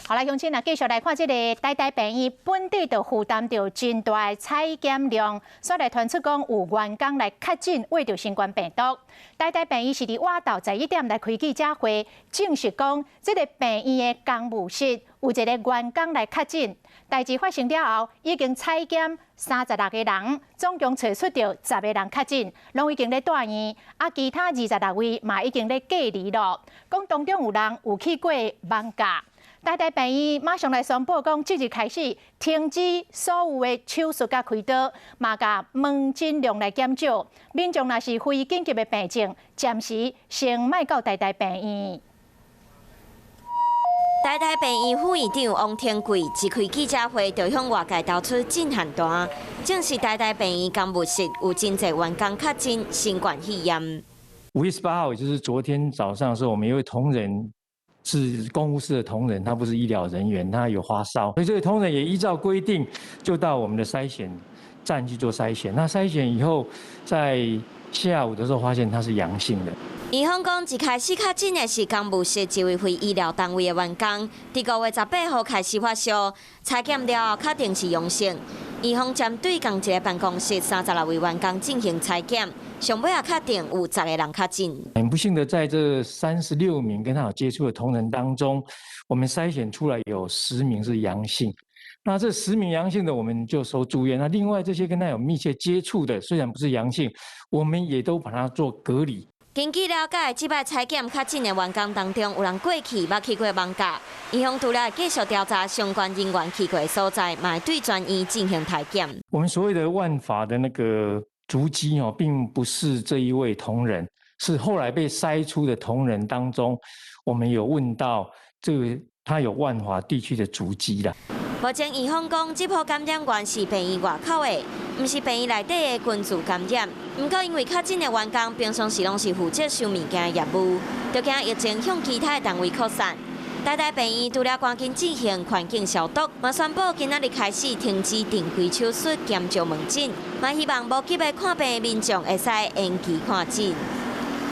好來，鄉親啊，繼續來看這个台大病院本底就負擔著真大的採檢量，煞來傳出講有員工來確診秽著新冠病毒。台大病院是佇晚晝11點來開記者會，證實講這个病院的公務室有一个員工來確診。代誌發生了後，已經採檢36個人，總共揣出著10個人確診，攏已經咧住院，啊，其他26位嘛已經咧隔離咯。講當中有人有去過艋舺。台大病院馬上來宣布講，即日開始停止所有的手術佮開刀，嘛共門診量來減少。民眾若是非緊急的病症，暫時先莫到台大病院。台大病院副院長王天貴一開記者會，就向外界投出震撼彈，證實台大病院公務室有真濟員工確診新冠肺炎。 5月18號，也就是昨天早上的時候，我們一位同仁是公務室的同仁，他不是醫療人員，他有發燒，所以這個同仁也依照規定就到我們的篩選站去做篩選。那篩選以後，在下午的時候發現他是陽性的。院方講，一開始確診的是公務室一位非醫療單位的員工，佇5月18號開始發燒，採檢了後確定是陽性。院方針對仝一个辦公室36位員工進行採檢，上尾仔確定有十個人確診。很不幸的，在這36名跟他有接觸的同仁當中，我們篩選出來有十名是陽性。那這十名陽性的，我們就收住院。那另外這些跟他有密切接觸的，雖然不是陽性，我們也都把他做隔離。根據了解，這擺採檢確診的員工當中，有人過去捌去過艋舺。院方除了繼續調查相關人員去過的所在，嘛會對全院進行篩檢。我們所謂的萬華的那個足跡哦，並不是這一位同仁，是後來被篩出的同仁當中，我們有問到這個他有萬華地區的足跡啦。目前院方講，這波感染源是病院外口的，毋是病院內底的群聚感染。毋過因為確診的員工平常時攏是負責收物件的業務，就驚疫情向其他的單位擴散。台大病院除了趕緊進行環境消毒，嘛宣布今仔日開始停止常規手術兼招門診，嘛希望無急欲看病的民眾會使延期看診。